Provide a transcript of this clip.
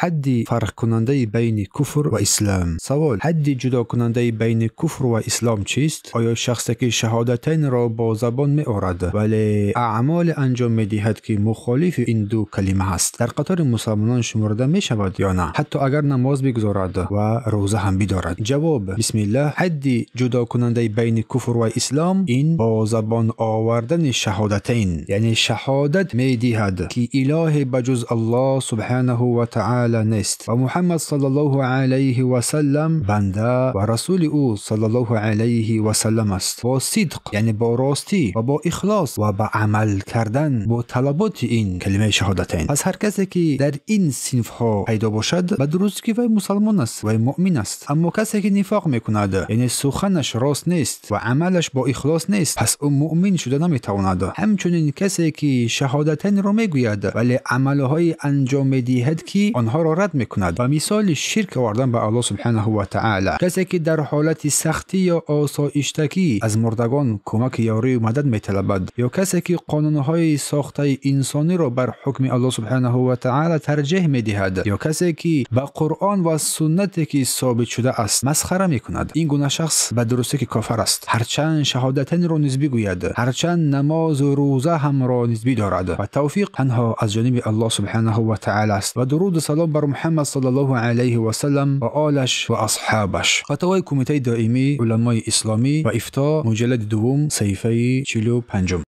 Ҳадди фарқкунандаи байни куфр ва ислом. Савол: ҳадди ҷудокунандаи байни куфр ва ислом чист? Оё шахсе ки шаҳодатайнро бо забон меорад, вале аъмоле анҷом медиҳад, ки мухолифи ин ду калима аст, дар қатори мусалмонон шумурда мешавад ё на? Ҳатто агар намоз бигузорад ва рӯза ҳам бидорад. Ҷавоб: бисмиллаҳ. Ҳадди ҷудокунандаи байни куфр ва ислом ин бо забон овардани шаҳодатайн, яъне шаҳодат медиҳад, ки илоҳе ба ҷуз Аллоҳ субҳанаҳу ва таъоло нест ва Муҳаммад саллаллоҳу алайҳи васаллам банда ва расули ӯ саллаллоҳу алайҳи васаллам аст. Бо сидқ, яъне бо ростӣ ва бо ихлос ва ба амал кардан бо талаботи ин калимаи шаҳодатайн. Пас ҳар касе ки дар ин синфҳо пайдо бошад, ба дурустӣ ки вай мусалмон аст, вай муъмин аст. Аммо касе ки нифоқ мекунад, яъне суханаш рост нест ва амалаш бо ихлос нест, пас ӯ муъмин шуда наметавонад. Ҳамчунин касе ки шаҳодатайнро мегӯяд, вале амалҳое анҷом медиҳад, ки онҳоро рад мекунад, ба мисоли ширк овардан ба Аллоҳ субҳанаҳу ва таъоло. Касе ки дар ҳолати сахтӣ ё осоиштагӣ аз мурдагон кӯмаки ёрию мадад металабад, ё касе ки қонунҳои сохтаи инсониро бар ҳукми Аллоҳ субҳанаҳу ва таъоло тарҷеҳ медиҳад, ё касе ки ба Қуръон ва суннате ки собит шудааст масхара мекунад, ин гуна шахс ба дурустӣ ки кофир аст, ҳарчанд шаҳодатайнро низ бигӯяд, ҳарчанд намозу рӯза ҳамро низ бидорад. Ва тавфиқ танҳо аз ҷониби Аллоҳ субҳанаҳу ва таъоло аст. Ва дуруду салом бар Муҳаммад саллаллоҳу алайҳи васаллам ва олаш ва асҳобаш. Фатвои Кумитаи доимии уламои исломӣ ва ифто, муҷаллади дуввум, саҳифаи 45.